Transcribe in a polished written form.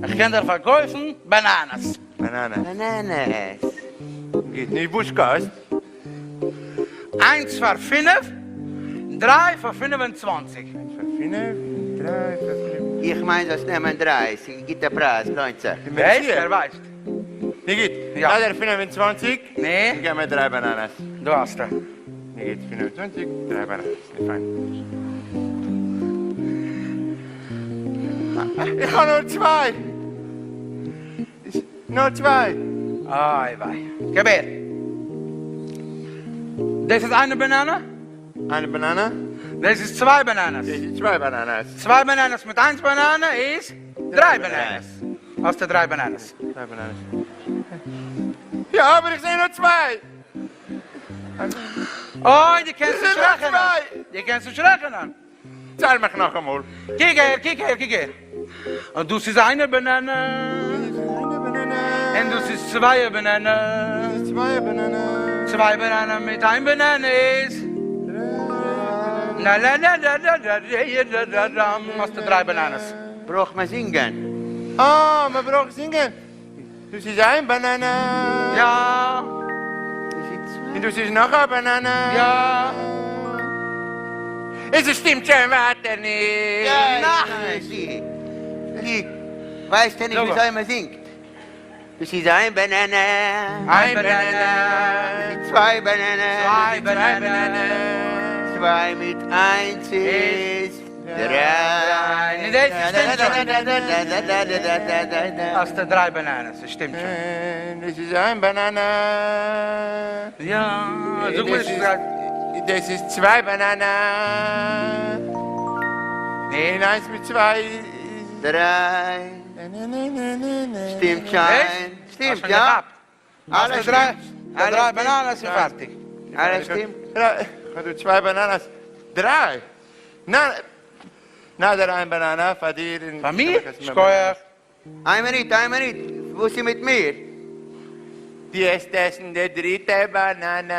איך קען דיר פארקויפן bananas. Bananas. Bananas. גוט, נו וואס קאסט? איינס פאר פינף, דריי פאר 25. איינס פאר פינף, דריי פאר פינף. איך מיין זאלסט נעמען דריי, ס'איז גוטע פרייז, לוינט זיך. ווייסט? ער ווייסט. נו גוט, יא. נא דיר 25, נו? געב מיר דריי bananas. דא האסטו. נו גוט, 25, דריי bananas, נו פיין. איך האב נאר צוויי. נאר צוויי. איי וויי. געב הער. דאס איז איינע banana. איינע banana. דאס איז צוויי bananas. דאס איז צוויי bananas. צוויי bananas מיט איינס banana איז דריי bananas. האסטו דריי bananas. דריי bananas. יא, אבער איך זע נאר צוויי. אוי, דו קענסט נישט רעכענען. דו קענסט נישט רעכענען. צייל מיך נאכאמאל. קוק אהער, קוק אהער, קוק אהער. און דאס איז איינע banana. און דאס איז צוויי banana. צוויי banana. צוויי banana מיט איין banana איז. נא נא נא נא נא נא נא נא האסטו דריי bananas. ברויך מען זינגען. אה, מען ברויך זינגען. דאס איז איין banana. יא. און דאס איז נאך א banana. יא. און ס'שטימט שוין ווייטער נישט. ניין, ווייסט ער נישט וויאזוי מען זינגט. דאס איז איין banana. איין banana. דאס איז צוויי banana. צוויי banana. צוויי מיט איינס איז דריי. נו דאס שטימט שוין. האסטו דריי bananas, עס שטימט שוין. דאס איז איין banana. יא, זאג מיר נישט אז. דאס איז צוויי banana. און איינס מיט צוויי איז. דריי. שטימט שוין. שטימט, יא? אלעס שטימט. דריי bananas און פארטיג. אלעס שטימט. כ'האב דא צוויי bananas. דריי! נא דיר איין banana פאר דיר און. פאר מיר? שכוח. איין מינוט, איין מינוט, וואס איז מיט מיר? דו העסט עסן די דריטע banana.